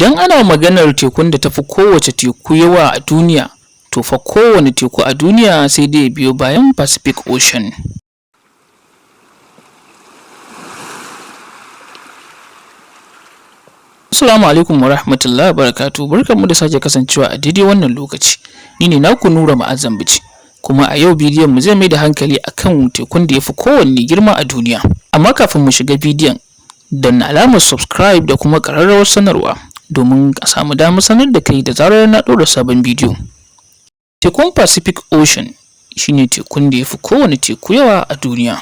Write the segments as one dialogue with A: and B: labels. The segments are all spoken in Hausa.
A: Idan ana maganar tekun da tafi kowace teku yawa a duniya, to fa kowane teku a duniya sai dai ya biyo bayan Pacific Ocean. Assalamu alaikum warahmatullahi wabarakatuhu, barkanmu da sake kasancewa a daidai wannan lokaci. Ni ne naku Nura Ma'azzam Bichi, kuma a yau bidiyon mu zai mai da hankali akan tekun da ya fi kowanne girma a duniya. Amma kafin mu shiga bidiyon, danna alamar subscribe da kuma ƙararrawar sanarwa domin a samu damar sanar da kai da zarar na ɗora sabon bidiyo. Tekun Pacific Ocean shi ne tekun da ya fi kowane teku yawa a duniya.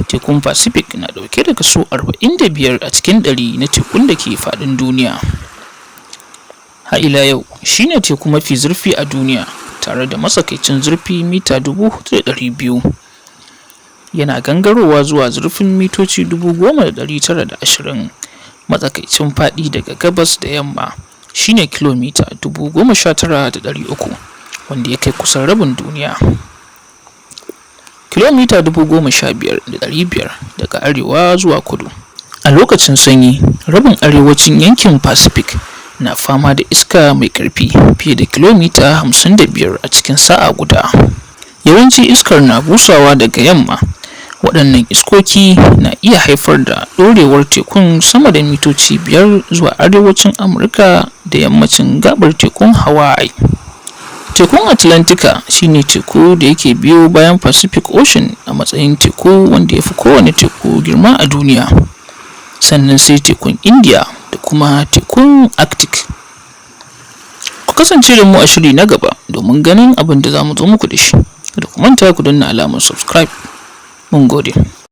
A: Tekun Pacific na ɗauke da kaso 45% na tekun da ke faɗin duniya. Har ila yau shi ne teku mafi zurfi a duniya tare da matsakaicin zurfi mita 4,200. Yana gangarowa zuwa zurfin mitoci 10,920. Matsakaicin faɗi daga gabas da yamma shi ne kilomita 19,300, wanda ya kai kusan rabin duniya. Kilomita 15,500 daga arewa zuwa kudu. A lokacin sanyi, rabin arewacin yankin Pacific na fama da iska mai ƙarfi fiye da kilomita 55 a cikin sa'a guda. Yawanci iskar na busawa daga yamma. Waɗannan iskoki na iya haifar da ɗorewar tekun sama da mitoci 5 zuwa arewacin Amurka da yammacin gaɓar tekun Hawaii. Tekun Atlantika shi ne teku da yake biyo bayan Pacific Ocean a matsayin teku wanda ya fi kowane teku girma a duniya. Sannan sai tekun India da kuma tekun Arctic. Ku kasance da mu a shiri na gaba domin ganin abin da za mu zo muku da shi. Kada ku manta ku danna alamar subscribe. Mun gode.